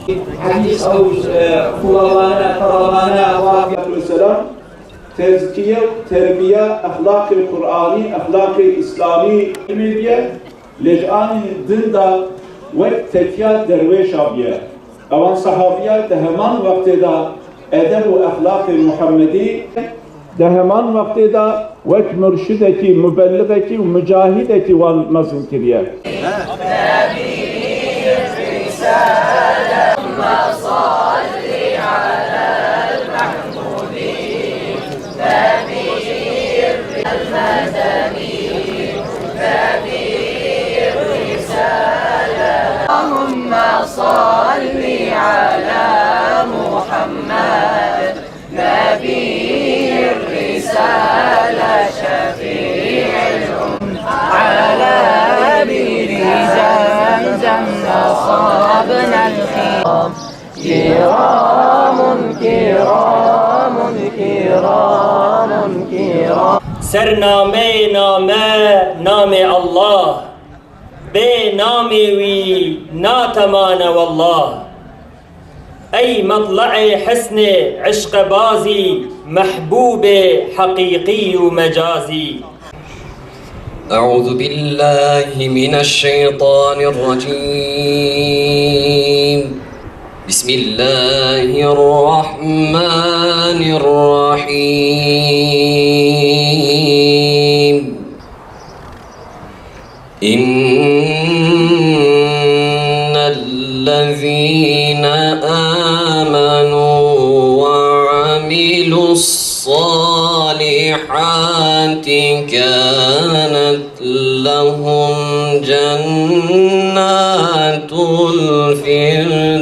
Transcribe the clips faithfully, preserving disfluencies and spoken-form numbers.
Hedîs ew, e, xulamane, xelamane, ew Selam, tezkiye û terbiye, exlaqê Qur'anî, exlaqê Îslamî, ilmê bûye, lê ji anî din de wek tekiya derwêşa bûye. Ewan sehabiya di heman wextê de edeb û exlaqê Muhemmedî, di heman wextê de wek murşidekî, mubelixekî û mucahidekî wan mezin kiriye. اللهم صل على محمد نبي الرسالة شفيع الأمة. على بئر زمزم أصابنا الخير. كرام، كرام، كرام، كرام. Ser nameyê name, namê Allah. Bê namê wî natemane wallah. Ey metle'ê hisnê eşqebazî, mehbûbê heqîqî û mecazî. أعوذ بالله من الشيطان الرجيم. بسم الله الرحمن الرحيم. إن الذين آمنوا وعملوا الصالحات كانت لهم جنات الفردوس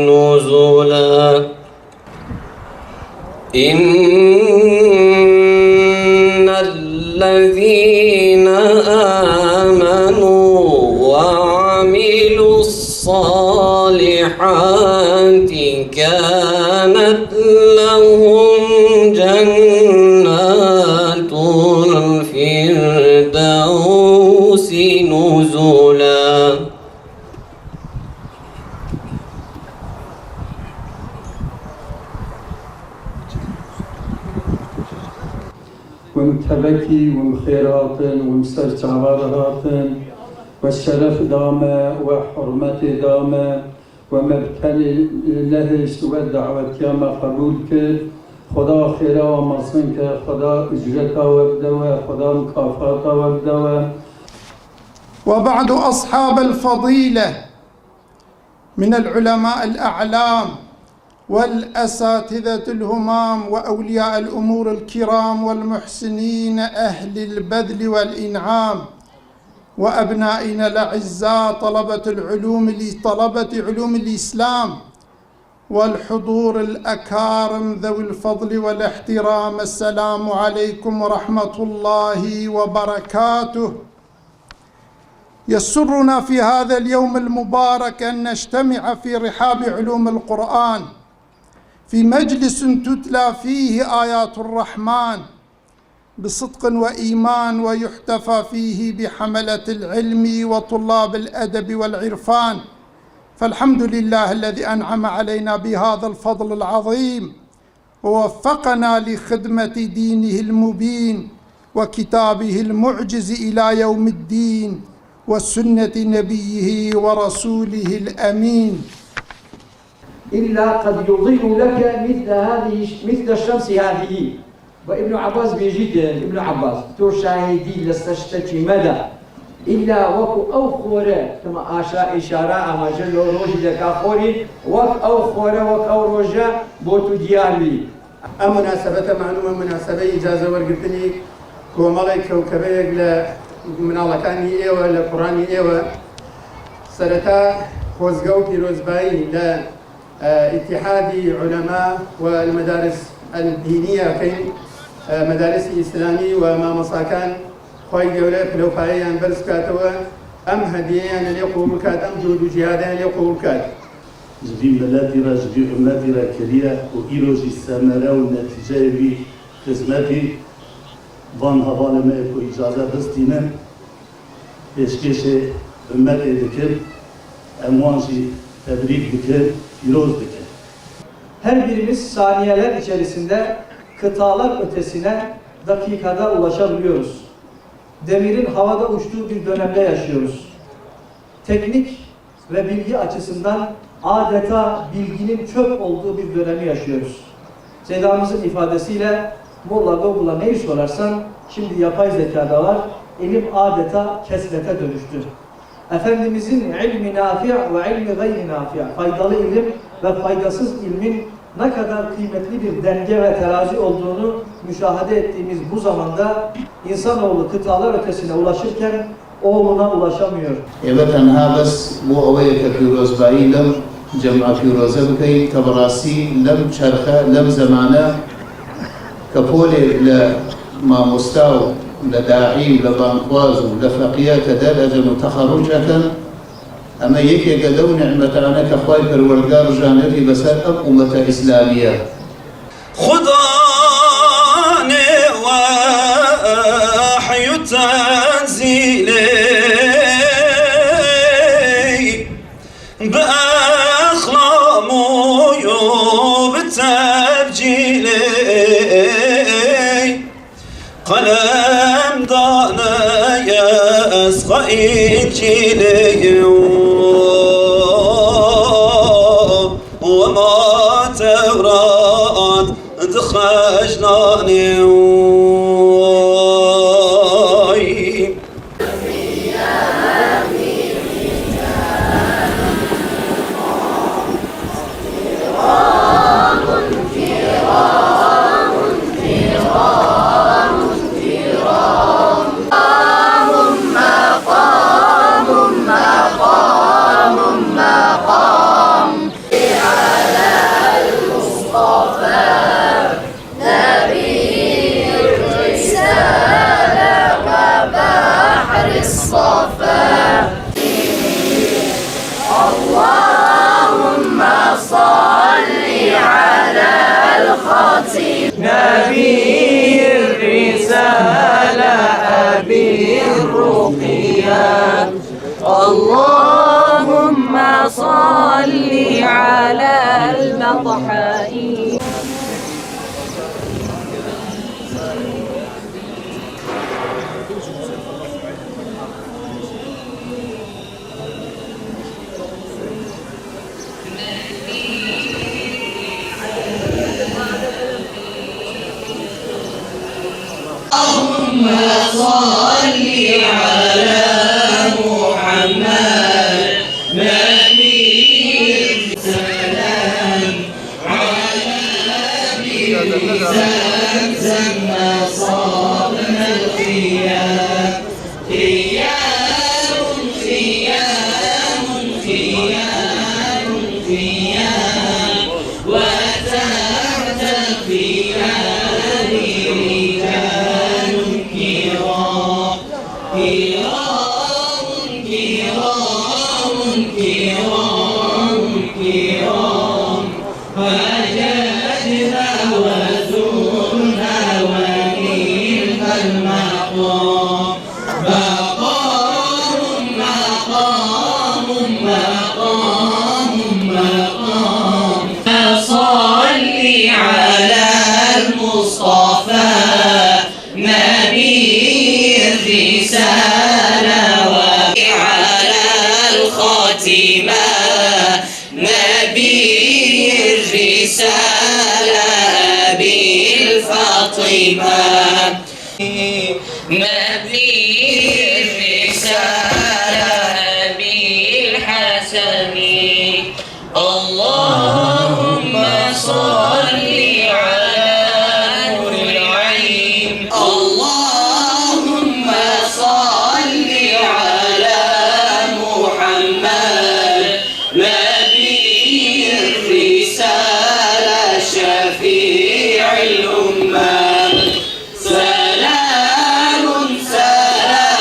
نزلا. إن الذين آمنوا وعملوا الصالحات كانت لهم جنات الفردوس نزلا. Wim tebekî, wim xêr hatin, wim ser çava re hatin, we şeref da me, we hurmetê da me, we me bi tenê nehişt, we dawetiya me qebûl kir. Xuda xêra we mezin ke, Xuda ucreta we bide we, Xuda mukafata we bide we. وبعد، أصحاب الفضيلة من العلماء الأعلام والأساتذة الهمام وأولياء الأمور الكرام والمحسنين أهل البذل والإنعام، وأبنائنا الأعزاء طلبة العلوم، طلبة علوم الإسلام، والحضور الأكارم ذوي الفضل والاحترام، السلام عليكم ورحمة الله وبركاته. يسرنا في هذا اليوم المبارك أن نجتمع في رحاب علوم القرآن في مجلس تتلى فيه آيات الرحمن بصدق وإيمان، ويحتفى فيه بحملة العلم وطلاب الأدب والعرفان. فالحمد لله الذي أنعم علينا بهذا الفضل العظيم، ووفقنا لخدمة دينه المبين وكتابه المعجز إلى يوم الدين وسنة نبيه ورسوله الأمين. إلا قد يضيء لك مثل هذه، مثل الشمس هذه. Ve Îbnû Ebbas bêjî ki, Îbnû Ebbas, to şahidî li ser tiştekî mede. Îlla wekû ew xore, tima aşa îşara ama ji lo rojî de ka xorî, wek ew xore, wek ew roje bo tu diyar bî. Em munasebete malûm e, munasebeyê îcaze wergirtinî komelek kewkebeyek li minalekanî êwe, li kuranî êwe. Sereta xwezge û pîrozbayî li, e, Îtîhadî Ulema we li Medaris el Dîniye xeyn, e, Medarisî Îslamî we mamostakan, Xway Gevre pilewpayeyan berz bikate we, em hediyeyan lê qebûl bikat, em cuhd û cîhadeyan lê qebûl bikat. Ji vî miletî re, ji vî ummetî re kiriye û îro jî semere û netîceyê vî xizmetî van hevalê me yê ku îcaze bistînin, pêşkêşê ummetê dikin. Em wan jî Tebrik dike, pîroz dike. Her birimiz saniyeler içerisinde kıtalar ötesine dakikada ulaşabiliyoruz. Demirin havada uçtuğu bir dönemde yaşıyoruz. Teknik ve bilgi açısından adeta bilginin çöp olduğu bir dönemi yaşıyoruz. Seydamızın ifadesiyle, "Molla Google'a neyi sorarsan, şimdi yapay zekada var, ilim adeta kesvete dönüştü." Efendimizin ilmi nafi' ve ilmi gayri nafi', faydalı ilim ve faydasız ilmin ne kadar kıymetli bir denge ve terazi olduğunu müşahede ettiğimiz bu zamanda insanoğlu kıtalar ötesine ulaşırken oğluna ulaşamıyor. ئێمە تەنها بەس بۆ ئەوەیە کە پیرۆزبایی لەم جەمعە پیرۆزە بکەین کە بەڕاستی لەم چەرخە، لەم زەمانە کە پۆلێک لە مامۆستا و لە داعی و لە بانگخواز و لە فەقیە کە دەرئەجەن و تەخەڕوج ئەکەن، ئەمە یەکێکە لەو نیعمەتانە کە خوای پەروەردگار ڕژانەتی بەسەر ئەم ئومەتە ئیسلامیە. Xudanê wehy û tenzîlê, bi exlamû û bi tebcîlê, qelem dane esqa Încîlê û ma Tewrat dixejlanê. اللهم صل على الخاتم نبي الرسالة أبي الرقية. اللهم صل على المضحى. اللهم صل على محمد نبي السلام على بئر زمزم ما صابنا الخيام. خيام، خيام، خيام، خيام، وتحت الخيام رجال كرام، كرام، كرام، كرام، كرام. حججنا وزرنا ونلنا المقام. مقام، مقام، مقام، مقام. صل على المصطفى نبي الرسالة وعلى الخاتمة نبي الرسالة أبي الفاطمة. نبي الرسالة أبي الحسن. اللهم صل على نور العين. اللهم صل على محمد نبي الرسالة شفيع الأمة. سلام، سلام.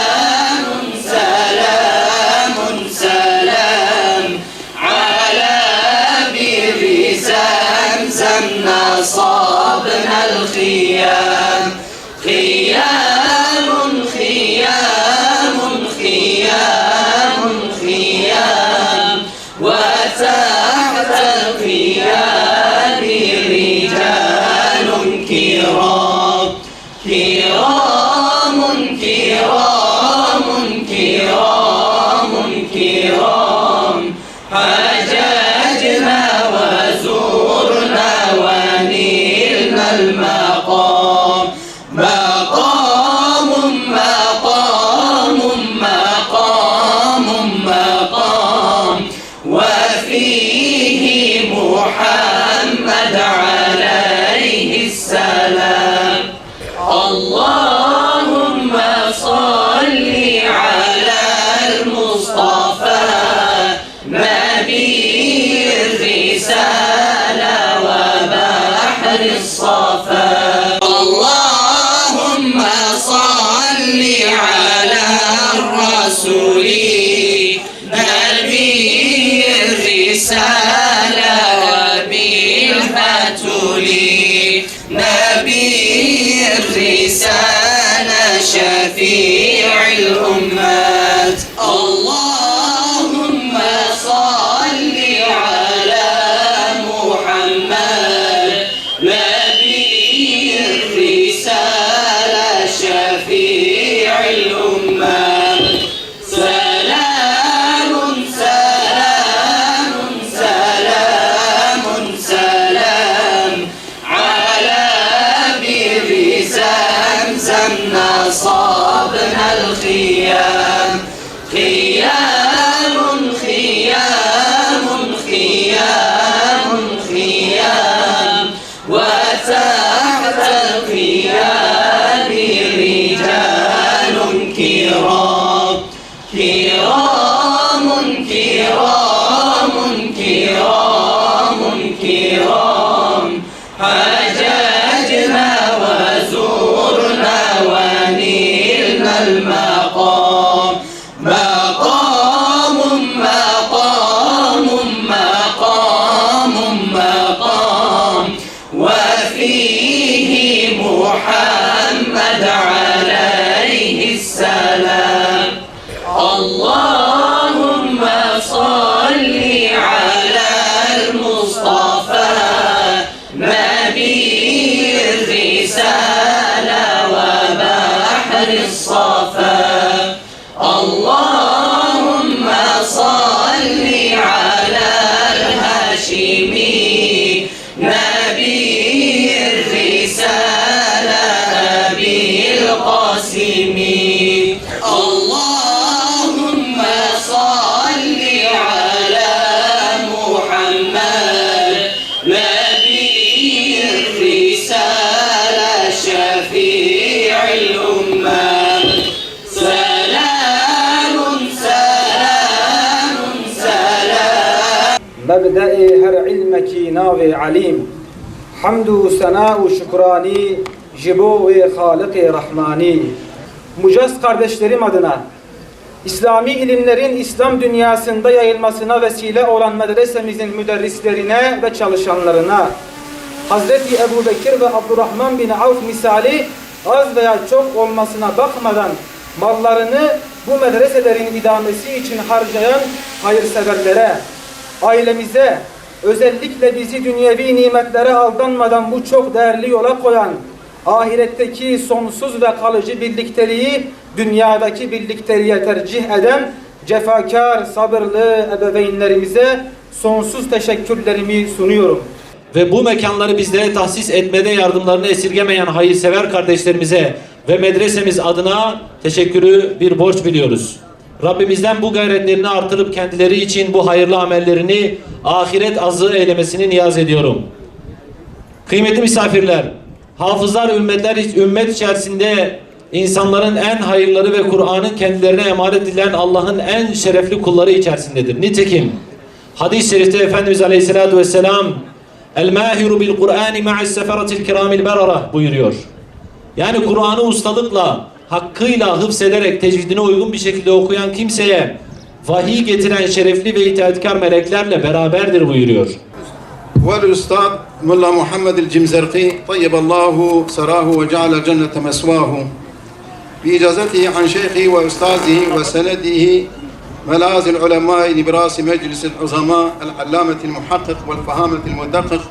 كرام، كرام، كرام، كرام، حججنا وزرنا ونلنا المقام. مقام، مقام، مقام، مقام، وفيه محمد عليه السلام. اللهم صل على المصطفى نبي الرسالة وبحر الصفا. اللهم صل على الرسول نبي الرسالة وبالبتول نبي الرسالة شفيع الأمة. اللهم صل على محمد نبي الرسالة شفيع الأمة. سلام، سلام، سلام، سلام على بئر زمزم نصبنا الخيام. خيام، خيام، خيام، خيام، وتحت الخيام رجال كرام. كرام، كرام، كرام، كرام، حججنا وزرنا ونلنا المقام. مقام، مقام، مقام، مقام، وفيه محمد عليه السلام. اللهم صل على المصطفى نبي الرسالة وبحر الصفا. اللهم صل على الهاشمي نبي الرسالة أبي القاسم. اللهم صل على محمد نبي الرسالة شفيع الأمة. سلام، سلام، سلام. Mebdeê her ilmekî navê Elîm. Hemd û sena û şukranî ji bo wê Xaliqê Rehmanî. Mucaz kardeşlerim adına, İslami ilimlerin İslam dünyasında yayılmasına vesile olan medresemizin müderrislerine ve çalışanlarına, Hazreti Ebu Bekir ve Abdurrahman bin Avf misali az veya çok olmasına bakmadan mallarını bu medreselerin idamesi için harcayan hayırseverlere, ailemize, özellikle bizi dünyevi nimetlere aldanmadan bu çok değerli yola koyan, ahiretteki sonsuz ve kalıcı birlikteliği dünyadaki birlikteliğe tercih eden cefakar, sabırlı ebeveynlerimize sonsuz teşekkürlerimi sunuyorum. Ve bu mekanları bizlere tahsis etmede yardımlarını esirgemeyen hayırsever kardeşlerimize ve medresemiz adına teşekkürü bir borç biliyoruz. Rabbimizden bu gayretlerini artırıp kendileri için bu hayırlı amellerini ahiret azığı eylemesini niyaz ediyorum. Kıymetli misafirler, hafızlar ümmetler, ümmet içerisinde insanların en hayırları ve Kur'an'ın kendilerine emanet edilen Allah'ın en şerefli kulları içerisindedir. Nitekim hadis-i şerifte Efendimiz Aleyhisselatü Vesselam "El mahiru bil Kur'ani ma'as seferatil kiramil berara" buyuruyor. Yani Kur'an'ı ustalıkla, hakkıyla hıfzederek tecvidine uygun bir şekilde okuyan kimseye vahiy getiren şerefli ve itaatkar meleklerle beraberdir buyuruyor. والأستاذ ملا محمد الجمزرقي طيب الله ثراه وجعل الجنة مثواه. بإجازته عن شيخه وأستاذه وسنده ملاذ العلماء نبراس مجلس العظماء العلامة المحقق والفهامة المدقق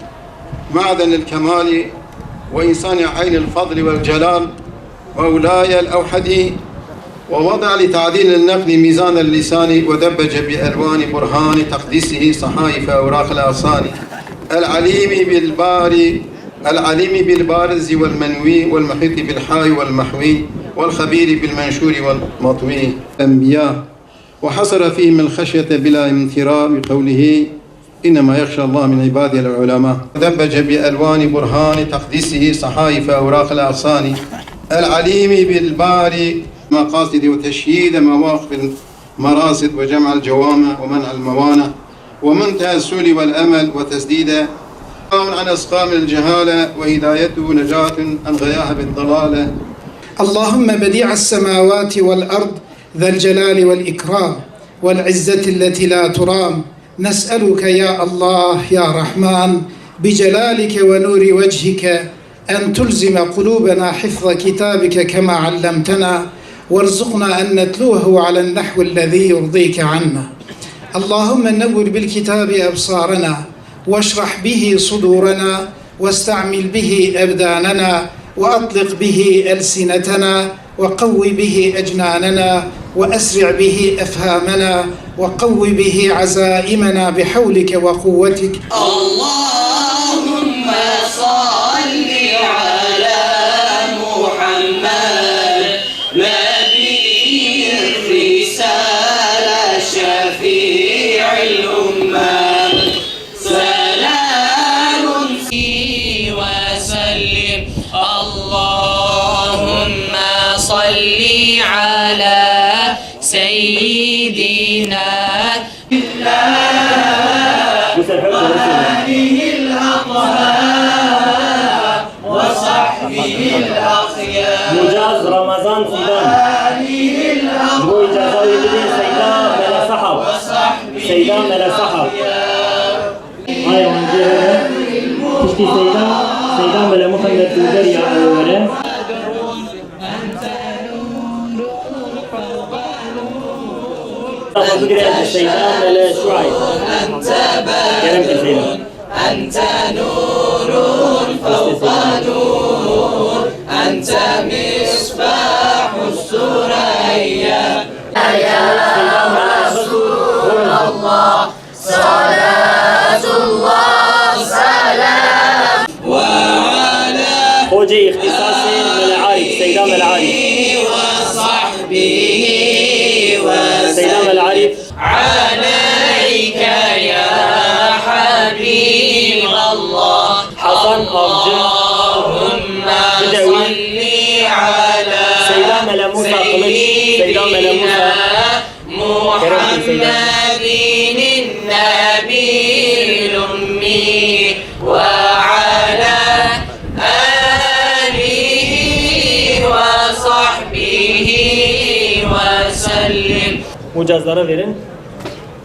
معدن الكمال وإنسان عين الفضل والجلال مولاي الأوحد، ووضع لتعديل النقل ميزان اللسان، ودبج بألوان برهان تقديسه صحائف أوراق الأغصان. العليم بالبار، العليم بالبارز والمنوي، والمحيط بالحاوي والمحوي، والخبير بالمنشور والمطوي. الأنبياء، وحصر فيهم الخشية بلا امتراء بقوله: إنما يخشى الله من عباده العلماء. دبج بألوان برهان تقديسه صحائف أوراق الأغصان. العليم بالبار مقاصد وتشييد مواقف المراصد وجمع الجوامع ومنع الموانع ومنتهى السؤل والأمل وتسديدا. عن أسقام الجهالة وهدايته نجاة عن غياهب الضلالة. اللهم بديع السماوات والأرض ذا الجلال والإكرام والعزة التي لا ترام، نسألك يا الله يا رحمن بجلالك ونور وجهك أن تلزم قلوبنا حفظ كتابك كما علمتنا، وارزقنا أن نتلوه على النحو الذي يرضيك عنا. اللهم نور بالكتاب أبصارنا، واشرح به صدورنا، واستعمل به أبداننا، وأطلق به ألسنتنا، وقو به أجناننا، وأسرع به أفهامنا، وقو به عزائمنا بحولك وقوتك. اللهم صل على محمد نبي الرسالة شفيع الأمة. سلام وسلم. اللهم صل على سيدنا وآله الأطهار وصحبه الأخيار. Mucaz Ramazan Fidan. Ji bo îcaza wê bidê Seyda Mele Sahab. Seyda Mele Sahab. Ay, wan jê here. Piştî Seyda, Seyda Mele Muhammed Dûderiya ew were. Seyda Mele Şuayb. Kerem ki Seyda. أنت نور فوق نور، أنت مصباح الثريا. يا رسول الله، صلاة الله سلام. وعلى Xocê îxtîsasê Mele Arîf, Seyda Mele Arîf. وصحبه وسلم. Seyda Mele Arîf. عليك يا حبيب الله. Hasan Avcı. اللهم Bidewî. صل على Seyda Mele Musa Kılıç. Seyda Mele Musa. سيدنا محمد النبي الأمي وعلى آله وصحبه وسلم. Mucazlara verin.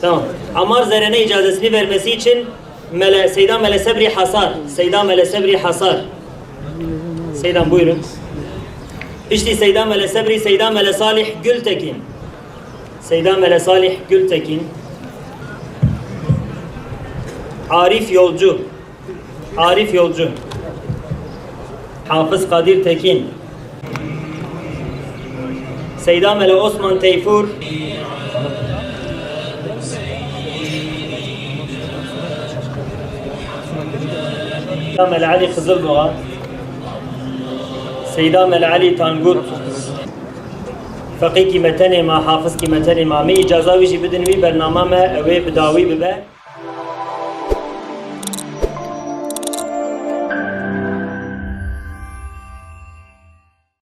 Tamam. Ammar Zeren'e icazesini vermesi için Mele, Seyda Mele Sebrî Hasar. Seyda Mele Sebrî Hasar. Seyda, buyurun. Piştî Seyda Mele Sebrî, Seyda Mele Salih Gültekin. Seyda Mele Salih Gültekin. Arif Yolcu. Arif Yolcu. Hafız Kadir Tekin. Seyda Mele Osman Teyfur. Seyda Mele Ali Kızılboğa. Seyda Mele Ali Tangut. Feqî kîmetenê ma, hafiz kîmetenê ma. Me îcaza wî jî bidin wî bernama me, ew ê bi dawî bibe.